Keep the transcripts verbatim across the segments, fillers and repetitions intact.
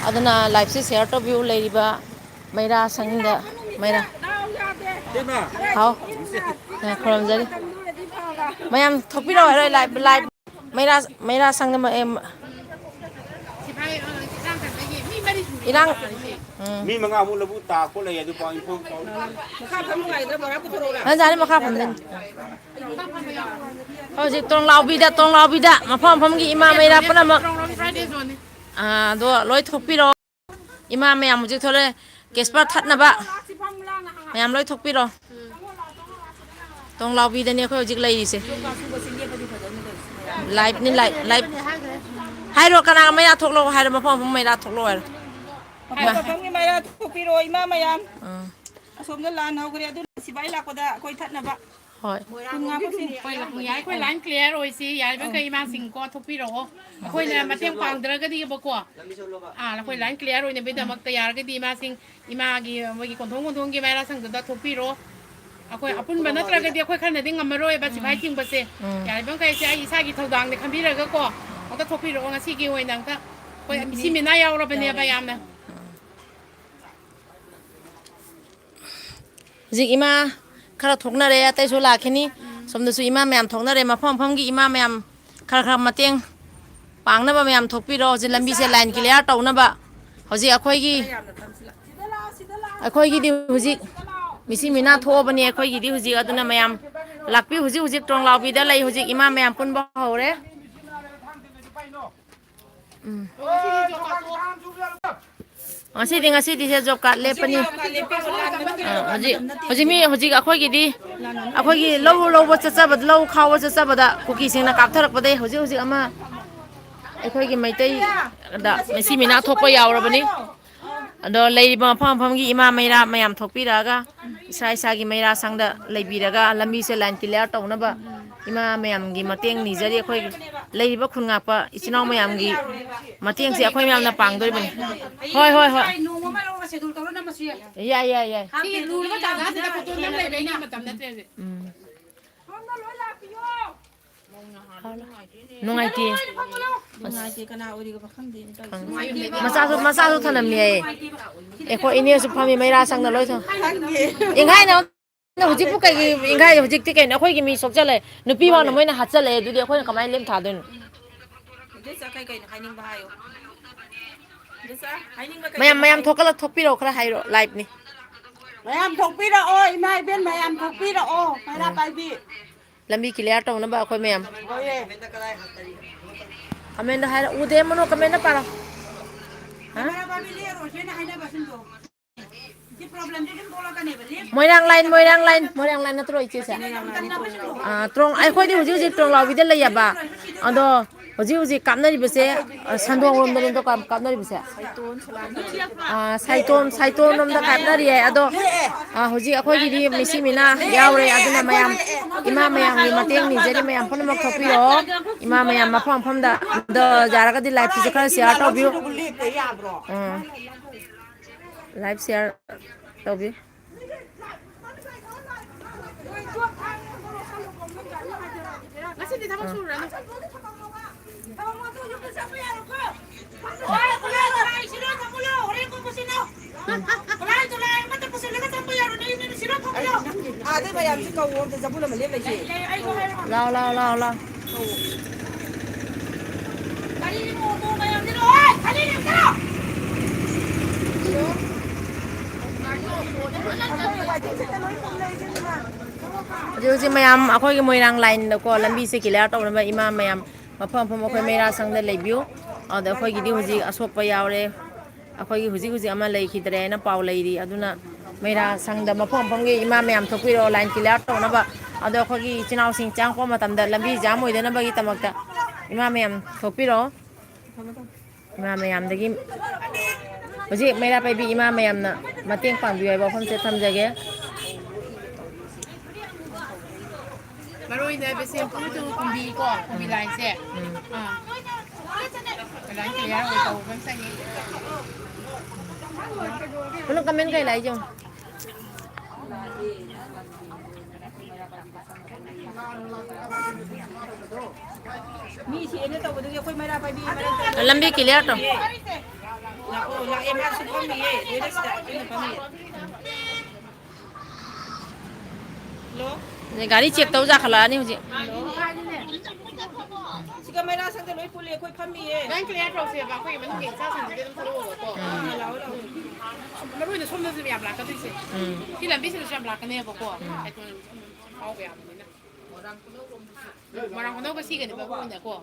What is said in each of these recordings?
ꯑꯗꯨꯅ liveꯁꯤ share ꯇꯧꯕꯤꯌꯨ꯫ ꯂꯩꯔꯤꯕ ꯃꯩꯔꯥ ꯁꯪꯗ, ꯃꯩꯔꯥ, ꯏꯇꯩꯃ꯫ ꯍꯥꯎ꯫ ꯑ, ꯈꯨꯔꯨꯝꯖꯔꯤ꯫ ꯃꯌꯥꯝ ꯊꯣꯛꯄꯤꯔꯛꯑꯣ ꯍꯥꯏꯔꯣ, live, live꯫ ꯃꯩꯔꯥ, ꯃꯩꯔꯥ ꯁꯪꯗ ꯃ-, ꯑꯦ, ꯃ-, ꯏꯔꯥꯡ, ꯎꯝ꯫ ꯃꯤ ꯃꯉꯥꯃꯨꯛ ꯂꯧꯕꯨꯛ ꯇꯥ ꯈꯣꯠ ꯂꯩ ꯑꯗꯨ ꯄꯥꯎ ꯏꯟꯐꯣꯔꯝ ꯇꯧ꯫ ꯐꯖꯅ ꯃꯈꯥ ꯐꯝꯗꯣꯏꯅꯤ꯫ ꯍꯧꯖꯤꯛ ꯇꯣꯡꯂꯥꯎꯕꯤꯗ, ꯇꯣꯡꯂꯥꯎꯕꯤꯗ ꯃꯐꯝ ꯃꯐꯝꯒꯤ ꯏꯃꯥ ꯃꯩꯔꯥ ꯄꯨꯝꯅꯃꯛ, ꯑꯥ, ꯑꯗꯣ ꯂꯣꯏ ꯊꯣꯛꯄꯤꯔꯣ꯫ ꯏꯃꯥ ꯃꯌꯥꯝ ꯍꯧꯖꯤꯛ ꯊꯣꯛꯂꯛꯑꯦ꯫ ꯀꯦꯁꯄꯔ ꯊꯠꯅꯕ ꯃꯌꯥꯝ ꯂꯣꯏ ꯊꯣꯛꯄꯤꯔꯣ꯫ ꯇꯣꯡꯂꯥꯎꯕꯤꯗꯅꯦ ꯑꯩꯈꯣꯏ ꯍꯧꯖꯤꯛ ꯂꯩꯔꯤꯁꯦ꯫ Liveꯅꯤ, live, live꯫ ꯍꯥꯏꯔꯣ, ꯀꯅꯥ ꯃꯩꯔꯥ ꯊꯣꯛꯂꯛꯑꯣ ꯍꯥꯏꯔꯣ, ꯃꯐꯝ ꯃꯐꯝ ꯃꯩꯔꯥ ꯊꯣꯛꯂꯛꯑꯣ ꯍꯥꯏꯔꯣ꯫ ꯃꯐꯝ ꯃꯐꯝꯒꯤ ꯃꯩꯔꯥ ꯊꯣꯛꯄꯤꯔꯣ, ꯏꯃꯥ ꯃꯌꯥꯝ꯫ ꯑꯥ꯫ ꯑꯁꯣꯝꯗ ꯂꯥꯟ ꯍꯧꯈ꯭ꯔꯦ, ꯑꯗꯨꯅ ꯁꯤꯐꯥꯏ ꯂꯥꯛꯄꯗ ꯑꯩꯈꯣꯏ ꯊꯠꯅꯕ꯫ ꯍꯣꯏ꯫ ꯈꯨꯟ ꯉꯥꯛꯄꯁꯤꯡ꯫ ꯍꯣꯏ, ꯌꯥꯏ, ꯑꯩꯈꯣꯏ line clear ꯑꯣꯏꯁꯤ, ꯌꯥꯔꯤꯕꯃꯈꯩ ꯏꯃꯥꯁꯤꯡꯀꯣ ꯊꯣꯛꯄꯤꯔꯛꯑꯣ꯫ ꯑꯩꯈꯣꯏꯅ ꯃꯇꯦꯡ ꯄꯥꯡꯗ꯭ꯔꯒꯗꯤꯕꯀꯣ, ꯑꯥ, ꯑꯩꯈꯣꯏ line clear ꯑꯣꯏꯅꯕꯒꯤꯗꯃꯛꯇ ꯌꯥꯔꯒꯗꯤ ꯏꯃꯥꯁꯤꯡ, ꯏꯃꯥꯒꯤ ꯃꯣꯏꯒꯤ ꯀꯣꯟꯊꯣꯡ ꯀꯣꯟꯊꯣꯡꯒꯤ ꯃꯩꯔꯥ ꯁꯪꯗꯨꯗ ꯊꯣꯛꯄꯤꯔꯣ꯫ ꯑꯩꯈꯣꯏ ꯑꯄꯨꯟꯕ ꯅꯠꯇ꯭ꯔꯒꯗꯤ ꯑꯩꯈꯣꯏ ꯈꯔꯅꯗꯤ ꯉꯝꯃꯔꯣꯏꯕ ꯁꯤꯐꯥꯏ ꯊꯤꯡꯕꯁꯦ꯫ ꯎꯝ꯫ ꯌꯥꯔꯤꯕꯃꯈꯩꯁꯦ ꯑꯩ ꯏꯁꯥꯒꯤ ꯊꯧꯗꯥꯡꯅꯦ ꯈꯟꯕꯤꯔꯒꯀꯣ, ꯑꯝꯇ ꯊꯣꯛꯄꯤꯔꯛꯑꯣ ꯉꯁꯤꯒꯤ ꯑꯣꯏꯅ ꯑꯝꯇ꯫ ꯑꯩꯈꯣꯏ ꯃꯤꯁꯤ ꯃꯤꯅꯥ ꯌꯥꯎꯔꯕꯅꯦꯕ ꯌꯥꯝꯅ꯫ ꯍꯧꯖꯤꯛ ꯏꯃꯥ ꯈꯔ ꯊꯣꯛꯅꯔꯦ, ꯑꯇꯩꯁꯨ ꯂꯥꯛꯈꯤꯅꯤ꯫ ꯁꯣꯝꯗꯁꯨ ꯏꯃꯥ ꯃꯌꯥꯝ ꯊꯣꯛꯅꯔꯦ, ꯃꯐꯝ ꯃꯐꯝꯒꯤ ꯏꯃꯥ ꯃꯌꯥꯝ ꯈꯔ ꯈꯔ ꯃꯇꯦꯡ ꯄꯥꯡꯅꯕ ꯃꯌꯥꯝ ꯊꯣꯛꯄꯤꯔꯣ꯫ ꯍꯧꯖꯤꯛ ꯂꯝꯕꯤꯁꯦ line clear ꯇꯧꯅꯕ꯫ ꯍꯧꯖꯤꯛ ꯑꯩꯈꯣꯏꯒꯤ, ꯑꯩꯈꯣꯏꯒꯤꯗꯤ ꯍꯧꯖꯤꯛ ꯃꯤꯁꯤ ꯃꯤꯅꯥ ꯊꯣꯛꯑꯕꯅꯤ ꯑꯩꯈꯣꯏꯒꯤꯗꯤ ꯍꯧꯖꯤꯛ꯫ ꯑꯗꯨꯅ ꯃꯌꯥꯝ ꯂꯥꯛꯄꯤꯌꯨ꯫ ꯍꯧꯖꯤꯛ ꯍꯧꯖꯤꯛ ꯇꯣꯡꯂꯥꯎꯕꯤꯗ ꯂꯩ ꯍꯧꯖꯤꯛ ꯏꯃꯥ ꯃꯌꯥꯝ ꯄꯨꯟꯕ ꯍꯧꯔꯦ꯫ ꯎꯝ꯫ ꯉꯁꯤꯗꯤ, ꯉꯁꯤꯗꯤ ꯁꯦ job card ꯂꯦꯞꯄꯅꯤ꯫ ꯑ, ꯍꯧꯖꯤꯛ, ꯍꯧꯖꯤꯛ ꯃꯤ, ꯍꯧꯖꯤꯛ ꯑꯩꯈꯣꯏꯒꯤꯗꯤ, ꯑꯩꯈꯣꯏꯒꯤ ꯂꯧ ꯂꯧꯕ ꯆꯠꯆꯕꯗ, ꯂꯧ ꯈꯥꯎꯕ ꯆꯠꯆꯕꯗ ꯀꯨꯀꯤꯁꯤꯡꯅ ꯀꯥꯞꯊꯔꯛꯄꯗꯩ ꯍꯧꯖꯤꯛ, ꯍꯧꯖꯤꯛ ꯑꯃ ꯑꯩꯈꯣꯏꯒꯤ ꯃꯩꯇꯩꯗ ꯃꯤꯁꯤ ꯃꯤꯅꯥ ꯊꯣꯛꯄ ꯌꯥꯎꯔꯕꯅꯤ꯫ ꯑꯗꯣ ꯂꯩꯔꯤꯕ ꯃꯐꯝ ꯃꯐꯝꯒꯤ ꯏꯃꯥ ꯃꯩꯔꯥ ꯃꯌꯥꯝ ꯊꯣꯛꯄꯤꯔꯛꯑꯒ ꯏꯁꯥ ꯏꯁꯥꯒꯤ ꯃꯩꯔꯥ ꯁꯪꯗ ꯂꯩꯕꯤꯔꯒ ꯂꯝꯕꯤꯁꯦ line clear ꯇꯧꯅꯕ ꯏꯃꯥ ꯃꯌꯥꯝꯒꯤ ꯃꯇꯦꯡ ꯅꯤꯖꯔꯤ꯫ ꯑꯩꯈꯣꯏ ꯂꯩꯔꯤꯕ ꯈꯨꯟ ꯉꯥꯛꯄ ꯏꯆꯤꯟ ꯏꯅꯥꯎ ꯃꯌꯥꯝꯒꯤ ꯃꯇꯦꯡꯁꯦ ꯑꯩꯈꯣꯏ ꯃꯌꯥꯝꯅ ꯄꯥꯡꯗꯣꯔꯤꯕꯅꯤ꯫ ꯍꯣꯏ, ꯍꯣꯏ, ꯍꯣꯏ꯫ ꯅꯣꯡꯃ ꯑꯃ ꯂꯧꯔꯒ schedule ꯇꯧꯔꯒ ꯅꯝꯃꯁꯨ ꯌꯥꯏ꯫ ꯌꯥꯏ, ꯌꯥꯏ, ꯌꯥꯏ꯫ ꯁꯤ ꯂꯨꯔꯕ ꯖꯒꯥꯁꯤꯗ photo ꯅꯝ ꯂꯩꯕ ꯑꯩꯒꯤ ꯃꯇꯝ ꯅꯠꯇ꯭ꯔꯦ ꯍꯧꯖꯤꯛ꯫ ꯎꯝ꯫ ꯁꯣꯝꯗ ꯂꯣꯏ ꯂꯥꯛꯄꯤꯌꯣ꯫ ꯅꯨꯡꯉꯥꯏꯇꯦ꯫ ꯅꯨꯡꯉꯥꯏꯇꯦ, ꯀꯅꯥ ꯑꯣꯏꯔꯤꯒꯕ ꯈꯪꯗꯦꯅꯦ ꯇꯧꯔꯤꯁꯦ꯫ ꯃꯆꯥꯁꯨ ꯃꯆꯥꯁꯨ ꯊꯅꯝꯃꯤ ꯍꯥꯏꯌꯦ꯫ ꯑꯩꯈꯣꯏ ꯏꯅꯦꯁꯨ ꯐꯝꯃꯤ ꯃꯩꯔꯥ ꯁꯪꯗ ꯂꯣꯏ ꯊꯝ-, ꯈꯪꯗꯦ꯫ ꯏꯪꯈꯥꯏꯅ ꯍꯧꯖꯤꯛꯄꯨ ꯀꯩꯒꯤ ꯏꯪꯈꯥꯏ? ꯍꯧꯖꯤꯛꯇꯤ ꯀꯩꯅꯣ, ꯑꯩꯈꯣꯏꯒꯤ ꯃꯤ ꯁꯣꯛꯆꯜꯂꯦ, ꯅꯨꯄꯤ ꯐꯥꯎꯅ ꯃꯣꯏꯅ ꯍꯥꯠꯆꯜꯂꯛꯑꯦ, ꯑꯗꯨꯗꯤ ꯑꯩꯈꯣꯏꯅ ꯀꯃꯥꯏꯅ ꯂꯦꯝ ꯊꯥꯗꯣꯏꯅꯣ? ꯏꯗꯣꯝꯆꯥ, ꯀꯩ ꯀꯩꯅꯣ ꯍꯥꯏꯅꯤꯡꯕ ꯍꯥꯏꯌꯣ꯫ ꯏꯗꯣꯝꯆꯥ, ꯍꯥꯏꯅꯤꯡꯕ ꯀꯩ ꯃꯌꯥꯝ ꯀꯩꯅꯣ ꯃꯌꯥꯝ ꯍꯥꯏꯌꯨ꯫ ꯊꯣꯛꯀꯠꯂ ꯊꯣꯛꯄꯤꯔꯛꯑꯣ, ꯈꯔ ꯍꯥꯏꯔꯛꯑꯣ, live ꯅꯤ꯫ ꯃꯌꯥꯝ ꯊꯣꯛꯄꯤꯔꯛꯑꯣ, ꯏꯃꯥ ꯏꯕꯦꯟ ꯃꯌꯥꯝ ꯊꯣꯛꯄꯤꯔꯛꯑꯣ, ꯃꯩꯔꯥ ꯎꯝ꯫ ꯄꯥꯏꯕꯤ꯫ ꯂꯝꯕꯤ clear ꯇꯧꯅꯕ ꯑꯩꯈꯣꯏ ꯃꯌꯥꯝ꯫ ꯍꯣꯏꯌꯦ꯫ Comment ꯍꯥꯏꯔ ꯎꯗꯦ, ꯃꯅꯣ comment ꯄꯥꯔꯣ꯫ ꯍꯥ? ꯃꯩꯔꯥ ꯄꯥꯏꯕꯤ ꯂꯦꯛꯑꯔꯣꯏꯁꯦꯅ ꯍꯥꯏꯅꯕꯁꯤꯡꯗꯣ꯫ ꯁꯤ problem ꯁꯦ ꯑꯗꯨꯝ ꯊꯣꯛꯂꯛꯀꯅꯦꯕ꯫ ꯂꯦꯞ-, ꯃꯣꯏꯔꯥꯡ line, ꯂꯦꯞꯇꯅꯕ ꯃꯣꯏꯔꯥꯡ line, ꯇꯝꯗꯅꯕ꯫ ꯃꯣꯏꯔꯥꯡ line ꯅꯠꯇ꯭ꯔꯣ ꯏꯆꯦꯁꯦ? ꯃꯁꯤꯗ ꯑꯗꯨꯝ ꯇꯝꯗꯅꯕꯁꯤꯡꯗꯣ꯫ ꯑꯥ, ꯇ꯭ꯔꯣꯡ-, ꯑꯩꯈꯣꯏꯗꯤ ꯍꯧꯖꯤꯛ ꯍꯧꯖꯤꯛ ꯇ꯭ꯔꯣꯡꯂꯥꯎꯕꯤꯗ ꯂꯩꯌꯦꯕ꯫ ꯑꯗꯣ ꯍꯧꯖꯤꯛ ꯍꯧꯖꯤꯛ ꯀꯥꯞꯅꯔꯤꯕꯁꯦ, ꯑ, ꯁꯟꯗꯣꯡ ꯂꯣꯝꯗꯅꯤꯗꯣ ꯀꯥꯞ-, ꯀꯥꯞꯅꯔꯤꯕꯁꯦ꯫ ꯑ, ꯁꯥꯏꯇꯣꯟ, ꯁꯥꯏꯇꯣꯟ ꯂꯣꯝꯗ ꯀꯥꯞꯅꯔꯤꯌꯦ꯫ ꯑꯗꯣ, ꯑ, ꯍꯧꯖꯤꯛ ꯑꯩꯈꯣꯏꯒꯤꯗꯤ ꯃꯤꯁꯤ ꯃꯤꯅꯥ ꯌꯥꯎꯔꯦ, ꯑꯗꯨꯅ ꯃꯌꯥꯝ, ꯏꯃꯥ ꯃꯌꯥꯝꯒꯤ ꯃꯇꯦꯡ ꯅꯤꯖꯔꯤ, ꯃꯌꯥꯝ ꯄꯨꯝꯅꯃꯛ ꯊꯣꯛꯄꯤꯔꯛꯑꯣ꯫ ꯏꯃꯥ ꯃꯌꯥꯝ ꯃꯐꯝ ꯃꯐꯝꯗ, ꯑꯗꯣ ꯌꯥꯔꯒꯗꯤ live ꯁꯤꯁꯨ ꯈꯔ share ꯇꯧꯕꯤꯌꯨ꯫ ꯎꯝ꯫ Live share ꯇꯧꯕꯤꯌꯨ꯫ ꯉꯁꯤꯗꯤ ꯊꯕꯛ ꯁꯨꯔꯨꯔꯅꯨ꯫ ꯑꯥꯗꯩ ꯃꯌꯥꯝꯁꯤ ꯀꯧꯋꯣ, ꯑꯝꯇ ꯖꯕꯨꯜ ꯑꯃ ꯂꯦꯞ ꯂꯩꯁꯦ꯫ ꯂꯥꯎ, ꯂꯥꯎ, ꯂꯥꯎ, ꯂꯥꯎ꯫ ꯍꯧꯖꯤꯛ ꯍꯧꯖꯤꯛ ꯃꯌꯥꯝ ꯑꯩꯈꯣꯏꯒꯤ ꯃꯣꯏꯔꯥꯡ line ꯗꯀꯣ, ꯂꯝꯕꯤꯁꯦ clear ꯇꯧꯅꯕ ꯏꯃꯥ ꯃꯌꯥꯝ ꯃꯐꯝ ꯃꯐꯝ ꯑꯩꯈꯣꯏ ꯃꯩꯔꯥ ꯁꯪꯗ ꯂꯩꯕꯤꯌꯨ꯫ ꯑꯗ ꯑꯩꯈꯣꯏꯒꯤꯗꯤ ꯍꯧꯖꯤꯛ ꯑꯁꯣꯛꯄ ꯌꯥꯎꯔꯦ꯫ ꯑꯩꯈꯣꯏꯒꯤ ꯍꯧꯖꯤꯛ ꯍꯧꯖꯤꯛ ꯑꯃ ꯂꯩꯈꯤꯗ꯭ꯔꯦꯅ ꯄꯥꯎ ꯂꯩꯔꯤ꯫ ꯑꯗꯨꯅ ꯃꯩꯔꯥ ꯁꯪꯗ ꯃꯐꯝ ꯃꯐꯝꯒꯤ ꯏꯃꯥ ꯃꯌꯥꯝ ꯊꯣꯛꯄꯤꯔꯛꯑꯣ, line clear ꯇꯧꯅꯕ꯫ ꯑꯗꯣ ꯑꯩꯈꯣꯏꯒꯤ ꯏꯆꯤꯟ ꯏꯅꯥꯎꯁꯤꯡ ꯆꯪꯉꯛꯄ ꯃꯇꯝꯗ ꯂꯝꯕꯤ jam ꯑꯣꯏꯗꯅꯕꯒꯤꯗꯃꯛꯇ ꯏꯃꯥ ꯃꯌꯥꯝ ꯊꯣꯛꯄꯤꯔꯛꯑꯣ꯫ ꯏꯃꯥ ꯃꯌꯥꯝꯗꯒꯤ ꯍꯧꯖꯤꯛ ꯃꯩꯔꯥ ꯄꯥꯏꯕꯤ ꯏꯃꯥ ꯃꯌꯥꯝꯅ ꯃꯇꯦꯡ ꯄꯥꯡꯕꯤꯌꯨ ꯍꯥꯏꯕ ꯋꯥꯐꯝꯁꯦ ꯊꯝꯖꯒꯦ꯫ ꯃꯔꯨ ꯑꯣꯏꯅ ꯕꯤꯁꯦꯝꯄꯨꯔ to ꯀꯨꯝꯕꯤ ꯀꯣ, ꯀꯨꯝꯕꯤ line ꯁꯦ꯫ ꯎꯝ꯫ ꯑꯥ꯫ Line clear ꯑꯣꯏ ꯇꯧꯕ ꯑꯃ ꯆꯪꯉꯤ꯫ ꯍꯜꯂꯣ, comment ꯀꯩ ꯂꯥꯛꯏ ꯌꯦꯡꯉꯨ꯫ ꯃꯤ ꯁꯤꯔꯦꯅ ꯇꯧꯕꯗꯨꯒꯤ ꯑꯩꯈꯣꯏ ꯃꯩꯔꯥ ꯄꯥꯏꯕꯤ ꯃꯔꯛꯇ ꯂꯝꯕꯤ clear ꯇꯧ꯫ ꯂꯥꯛꯑꯣ, ꯂꯥꯛꯑꯦ, ꯃꯥꯁꯨ ꯐꯝꯃꯤꯌꯦ, ꯂꯣꯏꯅ ꯁꯤꯗ ꯑꯩꯈꯣꯏꯅ ꯐꯝꯃꯤꯌꯦ꯫ ꯍꯜꯂꯣ? ꯒꯥꯔꯤ check ꯇꯧ ꯌꯥꯈꯠꯂꯛꯑꯅꯤ ꯍꯧꯖꯤꯛ꯫ ꯍꯜꯂꯣ? ꯁꯤꯒ ꯃꯩꯔꯥ ꯁꯪꯗ ꯂꯣꯏ ꯄꯨꯜꯂꯦ, ꯑꯩꯈꯣꯏ ꯐꯝꯃꯤꯌꯦ꯫ ꯅꯪ clear ꯇꯧꯁꯦꯕ, ꯑꯩꯈꯣꯏꯒꯤ ꯃꯅꯨꯡꯒꯤ ꯏꯆꯥꯁꯤꯡꯗꯨꯗꯤ ꯑꯗꯨꯝ ꯊꯣꯛꯂꯛꯑꯣꯕꯀꯣ꯫ ꯎꯝ꯫ ꯂꯥꯛꯑꯣ, ꯂꯥꯛꯑꯣ꯫ ꯃꯔꯨ ꯑꯣꯏꯅ ꯁꯣꯝꯗꯁꯨ ꯌꯥꯝ ꯂꯥꯛꯀꯗꯣꯏꯁꯦ꯫ ꯎꯝ꯫ ꯁꯤ ꯂꯝꯕꯤꯁꯤꯗꯁꯨ ꯌꯥꯝ ꯂꯥꯛꯀꯅꯦꯕꯀꯣ꯫ ꯎꯝ꯫ ꯑꯗꯨꯅ ꯁꯣꯝꯗ ꯐꯥꯎꯕ ꯌꯥꯕꯅꯤꯅ꯫ ꯃꯣꯏꯔꯥꯡ ꯈꯨꯅꯧꯒ ꯁꯤꯒꯅꯦꯕ ꯑꯩꯈꯣꯏꯅꯀꯣ꯫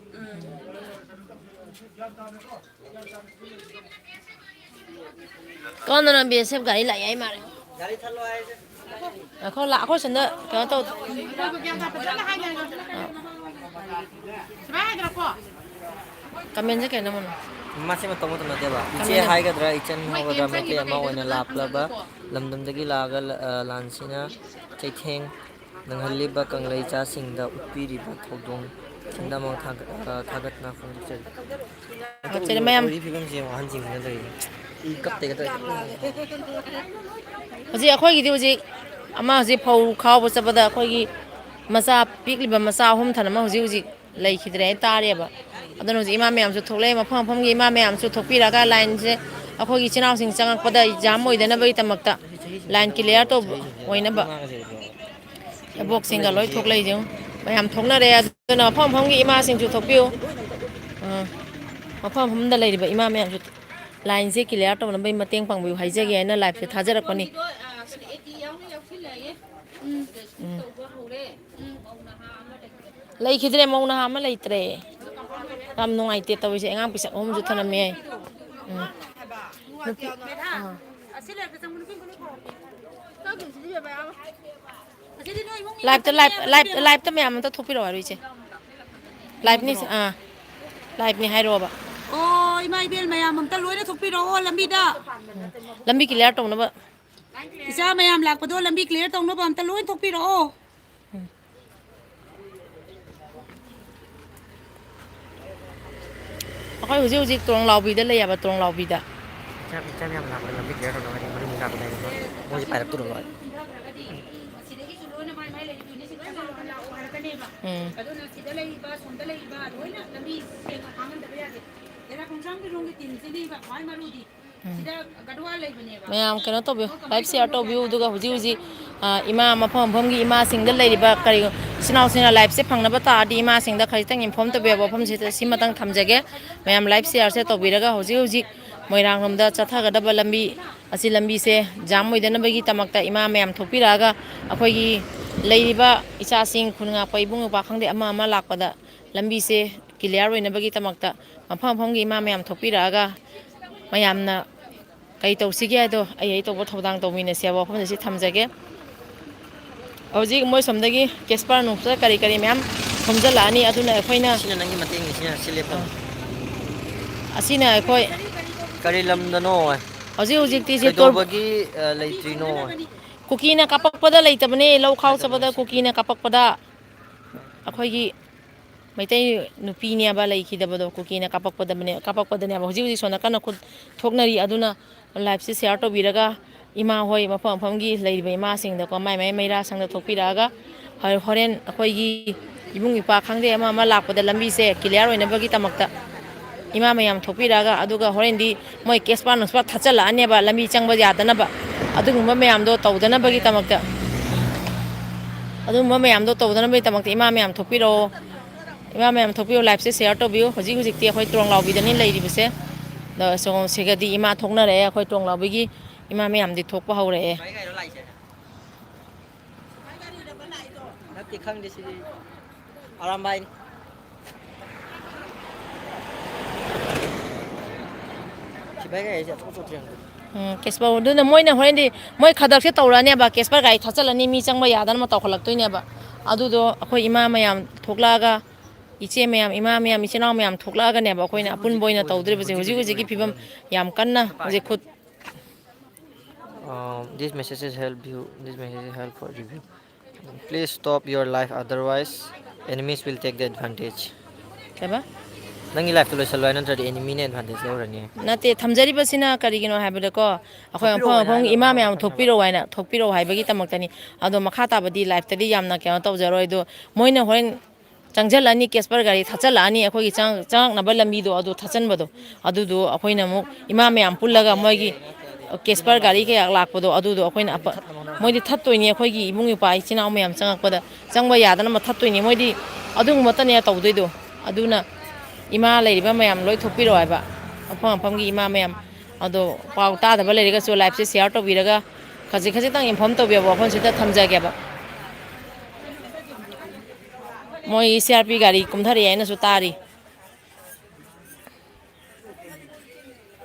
ꯀꯣꯟꯅ ꯕꯤ ꯑꯦꯁ ꯑꯦꯐ ꯒꯥꯔꯤ ꯂꯥꯛꯑꯦ ꯍꯥꯏ ꯃꯥꯜꯂꯦ꯫ ꯉꯥꯏꯈꯣ, ꯂꯥꯛ-, ꯑꯩꯈꯣꯏ ꯁꯣꯝꯗ ꯀꯩꯅꯣ ꯇꯧ-, ꯁꯨꯃꯥꯏꯅ ꯍꯥꯏꯗ꯭ꯔꯣꯀꯣ? ꯀꯃꯦꯟꯁꯦ ꯀꯩꯅꯣ ꯃꯣꯏꯅ? ꯃꯁꯤ ꯃꯇꯧ ꯃꯇꯧ ꯅꯠꯇꯦꯕ꯫ ꯏꯆꯦ ꯀꯃꯦꯟ ꯍꯥꯏꯒꯗ꯭ꯔꯥ, ꯏꯆꯟ ꯍꯥꯏꯒꯗ꯭ꯔꯥ, ꯃꯩꯇꯩ ꯑꯃ ꯑꯣꯏꯅ ꯂꯥꯛꯂꯕ ꯂꯝꯗꯝꯗꯒꯤ ꯂꯥꯛꯑꯒ, ꯑ, ꯂꯥꯟꯁꯤꯅ ꯆꯩꯊꯦꯡ ꯅꯪꯍꯜꯂꯤꯕ ꯀꯪꯂꯩ ꯏꯆꯥꯁꯤꯡꯗ ꯎꯠꯄꯤꯔꯤꯕ ꯊꯧꯗꯣꯡ ꯁꯤꯟꯗꯃꯛ ꯊꯥꯒꯠ-, ꯑ, ꯊꯥꯒꯠꯅ ꯐꯣꯡꯗꯣꯛꯆꯔꯤ꯫ ꯊꯥꯒꯠꯆꯔꯤ ꯃꯌꯥꯝ꯫ ꯑꯣꯏꯔꯤ ꯐꯤꯕꯝꯁꯦ ꯌꯦꯡꯉꯣ, ꯑꯍꯟꯁꯤꯡꯁꯤꯅ ꯇꯧꯔꯤꯁꯦ꯫ ꯏ ꯀꯞꯇꯩꯒ ꯇꯧꯔꯤ꯫ ꯍꯧꯖꯤꯛ ꯑꯩꯈꯣꯏꯒꯤꯗꯤ ꯍꯧꯖꯤꯛ ꯑꯃ ꯍꯧꯖꯤꯛ ꯐꯧ ꯈꯥꯎꯕ ꯆꯠꯄꯗ ꯑꯩꯈꯣꯏꯒꯤ ꯃꯆꯥ, ꯄꯤꯛꯂꯤꯕ ꯃꯆꯥ ꯑꯍꯨꯝ ꯊꯅꯝꯃ ꯍꯧꯖꯤꯛ ꯍꯧꯖꯤꯛ ꯂꯩꯈꯤꯗ꯭ꯔꯦ ꯍꯥꯏ ꯇꯥꯔꯦꯕ꯫ ꯑꯗꯨꯅ ꯍꯧꯖꯤꯛ ꯏꯃꯥ ꯃꯌꯥꯝꯁꯨ ꯊꯣꯛꯂꯛꯑꯦ, ꯃꯐꯝ ꯃꯐꯝꯒꯤ ꯏꯃꯥ ꯃꯌꯥꯝꯁꯨ ꯊꯣꯛꯄꯤꯔꯒ ꯂꯥꯏꯟꯁꯦ ꯑꯩꯈꯣꯏꯒꯤ ꯏꯆꯤꯟ ꯏꯅꯥꯎꯁꯤꯡ ꯆꯪꯉꯛꯄꯗ ꯖꯥꯝ ꯑꯣꯏꯗꯅꯕꯒꯤꯗꯃꯛꯇ ꯂꯥꯏꯟ clear ꯇꯧꯕ ꯑꯣꯏꯅꯕ꯫ ꯏꯕꯣꯛꯁꯤꯡꯒ ꯂꯣꯏ ꯊꯣꯛꯂꯛꯏꯁꯦ ꯌꯦꯡꯉꯨ꯫ ꯃꯌꯥꯝ ꯊꯣꯛꯅꯔꯦ꯫ ꯑꯗꯨꯅ ꯃꯐꯝ ꯃꯐꯝꯒꯤ ꯏꯃꯥꯁꯤꯡꯁꯨ ꯊꯣꯛꯄꯤꯌꯨ꯫ ꯑꯥ, ꯃꯐꯝ ꯃꯐꯝꯗ ꯂꯩꯔꯤꯕ ꯏꯃꯥ ꯃꯌꯥꯝꯁꯨ ꯂꯥꯏꯟꯁꯦ clear ꯇꯧꯅꯕꯒꯤ ꯃꯇꯦꯡ ꯄꯥꯡꯕꯤꯌꯨ ꯍꯥꯏꯖꯒꯦ ꯍꯥꯏꯅ live ꯁꯦ ꯊꯥꯖꯔꯛꯄꯅꯤ꯫ ꯎꯝ꯫ ꯂꯩꯈꯤꯗ꯭ꯔꯦ, ꯃꯧ ꯅꯍꯥ ꯑꯃ ꯂꯩꯇ꯭ꯔꯦ꯫ ꯌꯥꯝ ꯅꯨꯡꯉꯥꯏꯇꯦ ꯇꯧꯔꯤꯁꯦ, ꯑꯉꯥꯡ ꯄꯤꯁꯛ ꯑꯍꯨꯝꯁꯨ ꯊꯅꯝꯃꯦ꯫ ꯎꯝ꯫ ꯅꯨꯄꯤ, ꯑꯥ꯫ Live ꯇ, live, live, live ꯇ ꯃꯌꯥꯝ ꯑꯝꯇ ꯊꯣꯛꯄꯤꯔꯛꯑꯣ ꯍꯥꯏꯔꯣ ꯏꯆꯦ꯫ Live ꯅꯤ, ꯑꯥ꯫ Live ꯅꯤ ꯍꯥꯏꯔꯛꯑꯣꯕ꯫ ꯑꯣ, ꯏꯃꯥ ꯏꯕꯦꯜ ꯃꯌꯥꯝ ꯑꯝꯇ ꯂꯣꯏꯅ ꯊꯣꯛꯄꯤꯔꯛꯑꯣ ꯂꯝꯕꯤꯗ꯫ ꯂꯝꯕꯤ clear ꯇꯧꯅꯕ꯫ ꯏꯆꯥ ꯃꯌꯥꯝ ꯂꯥꯛꯄꯗꯣ ꯂꯝꯕꯤ clear ꯇꯧꯅꯕ ꯑꯝꯇ ꯂꯣꯏ ꯊꯣꯛꯄꯤꯔꯛꯑꯣ꯫ ꯎꯝ꯫ ꯑꯩꯈꯣꯏ ꯍꯧꯖꯤꯛ ꯍꯧꯖꯤꯛ ꯇꯣꯡꯂꯥꯎꯕꯤꯗ ꯂꯩ ꯍꯥꯏꯕ, ꯇꯣꯡꯂꯥꯎꯕꯤꯗ꯫ ꯏꯆꯥ, ꯏꯆꯥ ꯃꯌꯥꯝ ꯂꯥꯛꯄꯗ ꯂꯝꯕꯤ clear ꯇꯧꯅꯕ ꯍꯥꯏꯗꯤ ꯃꯔꯤ ꯃꯉꯥ ꯂꯥꯛꯄꯗ ꯍꯥꯏꯗꯤ ꯃꯣꯏꯁꯦ ꯄꯥꯏꯔꯛꯇꯣꯔꯕ꯫ ꯎꯝ꯫ ꯑꯗꯨꯅ ꯁꯤꯗ ꯂꯩꯔꯤꯕ, ꯑꯁꯣꯝꯗ ꯂꯩꯔꯤꯕ ꯂꯣꯏꯅ ꯂꯝꯕꯤ ꯁꯦꯡꯅ ꯈꯥꯡꯍꯟꯗꯕ ꯌꯥꯗꯦ꯫ ꯇꯦꯔꯥ ꯈꯣꯡꯁꯥꯡ ꯇꯤꯔꯣꯡꯒꯤ ꯇꯤꯝꯁꯤꯅꯦꯕ ꯈ꯭ꯋꯥꯏ ꯃꯔꯨꯗꯤ꯫ ꯎꯝ꯫ ꯁꯤꯗ ꯒꯗꯋꯥꯜ ꯂꯩꯕꯅꯦꯕ꯫ ꯃꯌꯥꯝ ꯀꯩꯅꯣ ꯇꯧꯕꯤꯌꯨ, ꯂꯥꯏꯚ ꯁꯤꯌꯥꯔ ꯇꯧꯕꯤꯌꯨ, ꯑꯗꯨꯒ ꯍꯧꯖꯤꯛ ꯍꯧꯖꯤꯛ, ꯑ, ꯏꯃꯥ, ꯃꯐꯝ ꯃꯐꯝꯒꯤ ꯏꯃꯥꯁꯤꯡꯗ ꯂꯩꯔꯤꯕ ꯀꯔꯤ, ꯏꯆꯤꯟ ꯏꯅꯥꯎꯁꯤꯡꯅ ꯂꯥꯏꯚꯁꯦ ꯐꯪꯅꯕ ꯇꯥꯔꯗꯤ ꯏꯃꯥꯁꯤꯡꯗ ꯈꯖꯤꯛꯇꯪ ꯏꯟꯐꯣꯔꯝ ꯇꯧꯕꯤꯌꯕ ꯋꯥꯐꯝꯁꯤꯗ ꯁꯤꯃꯇꯪ ꯊꯝꯖꯒꯦ꯫ ꯃꯌꯥꯝ ꯂꯥꯏꯚ ꯁꯤꯌꯥꯔꯁꯦ ꯇꯧꯕꯤꯔꯒ ꯍꯧꯖꯤꯛ ꯍꯧꯖꯤꯛ ꯃꯣꯏꯔꯥꯡꯂꯣꯝꯗ ꯆꯠꯊꯒꯗꯕ ꯂꯝꯕꯤ ꯑꯁꯤ, ꯂꯝꯕꯤꯁꯦ ꯖꯥꯝ ꯑꯣꯏꯗꯅꯕꯒꯤ ꯗꯃꯛꯇ ꯏꯃꯥ ꯃꯌꯥꯝ ꯊꯣꯛꯄꯤꯔꯛꯑꯒ ꯑꯩꯈꯣꯏꯒꯤ ꯂꯩꯔꯤꯕ ꯏꯆꯥꯁꯤꯡ, ꯈꯨꯟ ꯉꯥꯛꯄ ꯏꯕꯨꯡ ꯏꯄ꯭ꯋꯥ ꯈꯪꯗꯦ, ꯑꯃ ꯑꯃ ꯂꯥꯛꯄꯗ ꯂꯝꯕꯤꯁꯦ ꯀ꯭ꯂꯤꯌꯥꯔ ꯑꯣꯏꯅꯕꯒꯤ ꯗꯃꯛꯇ ꯃꯐꯝ ꯃꯐꯝꯒꯤ ꯏꯃꯥ ꯃꯌꯥꯝ ꯊꯣꯛꯄꯤꯔꯛꯑꯒ ꯃꯌꯥꯝꯅ ꯀꯩ ꯇꯧꯁꯤꯒꯦ ꯍꯥꯏꯗꯣ ꯑꯩ ꯑꯩ ꯇꯧꯕ ꯊꯧꯗꯥꯡ ꯇꯧꯃꯤꯟꯅꯁꯤ ꯍꯥꯏꯕ ꯋꯥꯐꯝꯁꯦ ꯁꯤ ꯊꯝꯖꯒꯦ꯫ ꯍꯧꯖꯤꯛ ꯃꯣꯏ ꯁꯣꯝꯗꯒꯤ ꯀꯦꯁꯄꯔ ꯅꯨꯡꯁꯄꯔ ꯀꯔꯤ ꯀꯔꯤ ꯃꯌꯥꯝ ꯈꯣꯝꯖꯤꯜꯂꯛꯑꯅꯤ, ꯑꯗꯨꯅ ꯑꯩꯈꯣꯏꯅ ꯁꯤꯅ ꯅꯪꯒꯤ ꯃꯇꯦꯡꯅꯤ, ꯁꯤꯅ ꯁꯤ ꯂꯦꯞꯄꯣ꯫ ꯑꯥ꯫ ꯑꯁꯤꯅ ꯑꯩꯈꯣꯏ ꯀꯔꯤ ꯂꯝꯗꯅꯣ? ꯍꯧꯖꯤꯛ ꯍꯧꯖꯤꯛꯇꯤ ꯁꯤ ꯇꯣꯔ-, ꯀꯩꯗꯧꯕꯒꯤ, ꯑ, ꯂꯩꯇ꯭ꯔꯤꯅꯣ? ꯀꯨꯀꯤꯅ ꯀꯥꯄꯛꯄꯗ ꯂꯩꯇꯕꯅꯦ, ꯂꯧ ꯈꯥꯎ ꯆꯠꯄꯗ ꯀꯨꯀꯤꯅ ꯀꯥꯄꯛꯄꯗ ꯑꯩꯈꯣꯏꯒꯤ ꯃꯩꯇꯩ ꯅꯨꯄꯤꯅꯦꯕ ꯂꯩꯈꯤꯗꯕꯗꯣ, ꯀꯨꯀꯤꯅ ꯀꯥꯄꯛꯄꯗꯕꯅꯦ-, ꯀꯥꯄꯛꯄꯗꯅꯦꯕ꯫ ꯍꯧꯖꯤꯛ ꯍꯧꯖꯤꯛ ꯁꯣꯝ ꯅꯥꯀꯟꯅ ꯈꯨꯠ ꯊꯣꯛꯅꯔꯤ꯫ ꯑꯗꯨꯅ ꯂꯥꯏꯚꯁꯦ ꯁꯤꯌꯥꯔ ꯇꯧꯕꯤꯔꯒ ꯏꯃꯥ ꯍꯣꯏ, ꯃꯐꯝ ꯃꯐꯝꯒꯤ ꯂꯩꯔꯤꯕ ꯏꯃꯥꯁꯤꯡꯗꯀꯣ, ꯃꯥꯏ ꯃꯥꯏ ꯃꯩꯔꯥ ꯁꯪꯗ ꯊꯣꯛꯄꯤꯔꯛꯑꯒ ꯍꯣ-, ꯍꯣꯔꯦꯟ ꯑꯩꯈꯣꯏꯒꯤ ꯏꯕꯨꯡ ꯏꯄ꯭ꯋꯥ ꯈꯪꯗꯦ, ꯑꯃ ꯑꯃ ꯂꯥꯛꯄꯗ ꯂꯝꯕꯤꯁꯦ ꯀ꯭ꯂꯤꯌꯥꯔ ꯑꯣꯏꯅꯕꯒꯤꯗꯃꯛꯇ ꯏꯃꯥ ꯃꯌꯥꯝ ꯊꯣꯛꯄꯤꯔꯛꯑꯒ, ꯑꯗꯨꯒ ꯍꯣꯔꯦꯟꯗꯤ ꯃꯣꯏ ꯀꯦꯁꯄꯥ ꯅꯨꯡꯁꯄꯥ ꯊꯥꯠꯆꯜꯂꯛꯑꯅꯦꯕ, ꯂꯝꯕꯤ ꯆꯪꯕ ꯌꯥꯗꯅꯕ꯫ ꯑꯗꯨꯒꯨꯝꯕ ꯃꯌꯥꯝꯗꯣ ꯇꯧꯗꯅꯕꯒꯤꯗꯃꯛꯇ, ꯑꯗꯨꯒꯨꯝꯕ ꯃꯌꯥꯝꯗꯣ ꯇꯧꯗꯅꯕꯒꯤꯗꯃꯛꯇ ꯏꯃꯥ ꯃꯌꯥꯝ ꯊꯣꯛꯄꯤꯔꯛꯑꯣ꯫ ꯏꯃꯥ ꯃꯌꯥꯝ ꯊꯣꯛꯄꯤꯔꯣ, ꯂꯥꯏꯚꯁꯦ ꯁꯤꯌꯥꯔ ꯇꯧꯕꯤꯌꯨ꯫ ꯍꯧꯖꯤꯛ ꯍꯧꯖꯤꯛꯇꯤ ꯑꯩꯈꯣꯏ ꯇ꯭ꯔꯣꯡꯂꯥꯎꯕꯤꯗꯅꯤ ꯂꯩꯔꯤꯕꯁꯦ꯫ ꯑꯗꯣ ꯁꯣꯝ ꯁꯤꯒꯗꯤ ꯏꯃꯥ ꯊꯣꯛꯅꯔꯛꯑꯦ, ꯑꯩꯈꯣꯏ ꯇ꯭ꯔꯣꯡꯂꯥꯎꯕꯤꯒꯤ ꯏꯃꯥ ꯃꯌꯥꯝꯗꯤ ꯊꯣꯛꯄ ꯍꯧꯔꯛꯑꯦ꯫ ꯅꯠꯇꯦ, ꯈꯪꯗꯦ ꯁꯤꯗꯤ꯫ ꯑꯔꯥꯝꯕꯥꯏꯅꯤ꯫ ꯁꯤꯐꯥꯏ ꯒꯥꯔꯤꯁꯦ ꯑꯆꯧ ꯑꯆꯧ ꯊꯤꯔꯝꯗꯣꯏꯅꯤ꯫ ꯎꯝ, ꯀꯦꯁꯄꯔ, ꯑꯗꯨꯅ ꯃꯣꯏꯅ ꯍꯣꯔꯦꯟꯗꯤ ꯃꯣꯏ ꯈꯗ꯭ꯔꯛꯁꯦ ꯇꯧꯔꯛꯑꯅꯦꯕ, ꯀꯦꯁꯄꯔ ꯒꯥꯔꯤ ꯊꯥꯆꯜꯂꯅꯤ, ꯃꯤ ꯆꯪꯕ ꯌꯥꯗꯅꯕ ꯇꯧꯈꯠꯂꯛꯇꯣꯏꯅꯦꯕ꯫ ꯑꯗꯨꯗꯣ ꯑꯩꯈꯣꯏ ꯏꯃꯥ ꯃꯌꯥꯝ ꯊꯣꯛꯂꯛꯑꯒ, ꯏꯆꯦ ꯃꯌꯥꯝ, ꯏꯃꯥ ꯃꯌꯥꯝ, ꯏꯆꯤꯟ ꯏꯅꯥꯎ ꯃꯌꯥꯝ ꯊꯣꯛꯂꯛꯑꯒꯅꯦꯕ ꯑꯩꯈꯣꯏꯅ ꯑꯄꯨꯟꯕ ꯑꯣꯏꯅ ꯇꯧꯗꯣꯔꯤꯕꯁꯦ꯫ ꯍꯧꯖꯤꯛ ꯍꯧꯖꯤꯛꯀꯤ ꯐꯤꯕꯝ ꯌꯥꯝ ꯀꯟꯅ ꯍꯧꯖꯤꯛ ꯈꯨꯠ Uh, this message help you. This message help for review. Please stop your life, otherwise enemies will take the advantage. ꯀꯩꯕ? ꯅꯪꯒꯤ ꯂꯥꯏꯐꯇꯣ ꯂꯣꯏꯁꯜꯂꯣ ꯍꯥꯏ ꯅꯠꯇ꯭ꯔꯗꯤ ꯑꯦꯅꯤꯃꯤꯅ ꯑꯦꯗꯚꯥꯟꯇꯦꯖ ꯂꯧꯔꯅꯤ꯫ ꯅꯠꯇꯦ, ꯊꯝꯖꯔꯤꯕꯁꯤꯅ ꯀꯔꯤꯒꯤꯅꯣ ꯍꯥꯏꯕꯗꯀꯣ, ꯑꯩꯈꯣꯏ ꯃꯐꯝ ꯃꯐꯝꯒꯤ ꯏꯃꯥ ꯃꯌꯥꯝ ꯊꯣꯛꯄꯤꯔꯛꯑꯣ ꯍꯥꯏꯅ, ꯊꯣꯛꯄꯤꯔꯛꯑꯣ ꯍꯥꯏꯕꯒꯤꯗꯃꯛꯇꯅꯤ꯫ ꯑꯗꯣ ꯃꯈꯥ ꯇꯥꯕꯗꯤ ꯂꯥꯏꯐꯇꯗꯤ ꯌꯥꯝꯅ ꯀꯩꯅꯣ ꯇꯧꯖꯔꯣꯏ꯫ ꯑꯗꯣ ꯃꯣꯏꯅ ꯍꯣꯔꯦꯟ ꯆꯪꯁꯤꯜꯂꯛꯑꯅꯤ, ꯀꯦꯁꯄꯔ ꯒꯥꯔꯤ ꯊꯠꯆꯜꯂꯛꯑꯅꯤ, ꯑꯩꯈꯣꯏꯒꯤ ꯆꯪ-, ꯆꯪꯉꯛꯅꯕ ꯂꯝꯕꯤꯗꯣ ꯑꯗꯨ ꯊꯠꯆꯟꯕꯗꯣ, ꯑꯗꯨꯗꯣ ꯑꯩꯈꯣꯏꯅ ꯑꯃꯨꯛ ꯏꯃꯥ ꯃꯌꯥꯝ ꯄꯨꯜꯂꯒ ꯃꯣꯏꯒꯤ ꯀꯦꯁꯄꯔ ꯒꯥꯔꯤ ꯀꯌꯥ ꯂꯥꯛꯄꯗꯣ, ꯑꯗꯨꯗꯣ ꯑꯩꯈꯣꯏꯅ ꯑꯄ-, ꯃꯣꯏꯗꯤ ꯊꯠꯇꯣꯏꯅꯤ꯫ ꯑꯩꯈꯣꯏꯒꯤ ꯏꯕꯨꯡ ꯏꯄ꯭ꯋꯥ ꯏꯆꯤꯟ ꯏꯅꯥꯎ ꯃꯌꯥꯝ ꯆꯪꯉꯛꯄꯗ ꯆꯪꯕ ꯌꯥꯗꯅꯕ ꯊꯠꯇꯣꯏꯅꯤ꯫ ꯃꯣꯏꯗꯤ ꯑꯗꯨꯒꯨꯝꯕꯇꯅꯦ ꯇꯧꯗꯣꯏꯗꯣ꯫ ꯑꯗꯨꯅ ꯏꯃꯥ ꯂꯩꯔꯤꯕ ꯃꯌꯥꯝ ꯂꯣꯏ ꯊꯣꯛꯄꯤꯔꯛꯑꯣ ꯍꯥꯏꯕ, ꯃꯐꯝ ꯃꯐꯝꯒꯤ ꯏꯃꯥ ꯃꯌꯥꯝ꯫ ꯑꯗꯣ ꯄꯥꯎ ꯇꯥꯗꯕ ꯂꯩꯔꯒꯁꯨ ꯂꯥꯏꯐꯁꯦ ꯁꯤꯌꯥꯔ ꯇꯧꯕꯤꯔꯒ ꯈꯖꯤꯛ ꯈꯖꯤꯛꯇꯪ ꯏꯟꯐꯣꯔꯝ ꯇꯧꯕꯤꯔꯕ ꯋꯥꯐꯝꯁꯤꯗ ꯊꯝꯖꯒꯦꯕ꯫ ꯃꯣꯏ ꯁꯤ ꯑꯥꯔ ꯄꯤ ꯒꯥꯔꯤ ꯀꯨꯝꯊꯔꯛꯑꯦ ꯍꯥꯏꯅꯁꯨ ꯇꯥꯔꯤ꯫